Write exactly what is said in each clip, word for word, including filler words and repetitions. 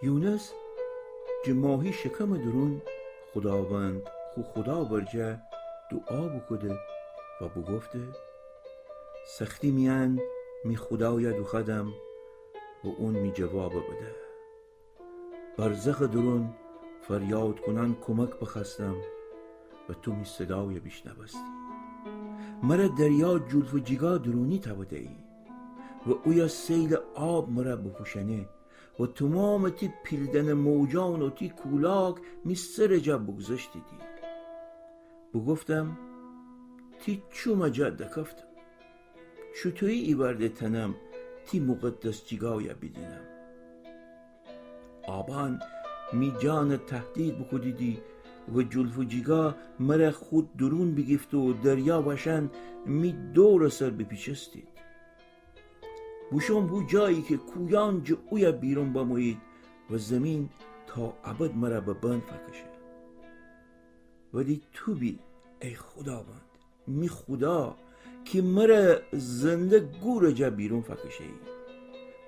یونس جٚه ماهی شکمٚ دورون خوداوند خو خودا ورجه دوعا بوکوده و بوگفته: سختی میأن می خودایه دوخوأدم و اون می جوابه بده. برزخٚ دورون فریاد کونأن کومک بخوأستم و تو می صدایه بیشنوستی. مره دریا جولفٚ جیگا دورونی تأوده‌یی و اویه سیلٚ آب مره بوپوشأنه و تومامٚ تی پیلدأنٚ موجأن و تی کولاک می سرٚ جا بوگذشتیدی. بوگفتم: تی چومٚ جا دکفتم. چوطویی ایوأرده تأنم تی مقدس جیگایه بیدینم؟ آبأن می جانٚ تهدید بوکودیدی و جولفٚ جیگا مره خو دورون بیگیفته و دریا وأشأن می دورٚ سر بیپیچستید. بوشوم هو جایی کی کویأن جٚه اویه بیرون بمویید و زیمین تا ابد مره به بند فأکشه. ولی تو بی، ای خوداوند، می خودا، کی مره زنده گورٚ جا بیرون فأکشه‌یی.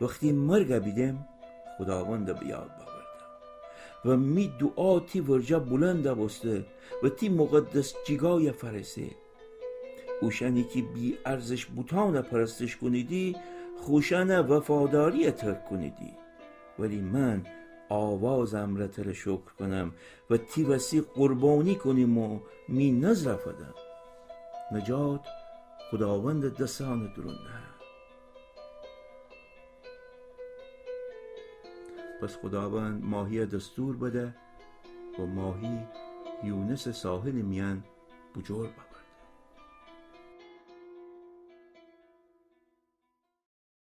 وختی مرگه بیدم، خوداونده به یاد بأوردم و می دوعا تی ورجه بولند بوسته و تی مقدس جیگایه فأرسه. اوشأنی کی بی‌ارزش بوتأنه پرستش کونیدی، خوشأنه وفاداری‌یه ترک کونیدی. ولی من آوازٚ امرأ تره شکر کونم و تی وسی قربانی کونم و می نذره فدم. نجات خوداوندٚ دسأنٚ دورون نهه. پس خوداوند ماهی‌یه دستور بده و ماهی یونسٚ ساحلٚ میأن بوجور ببه.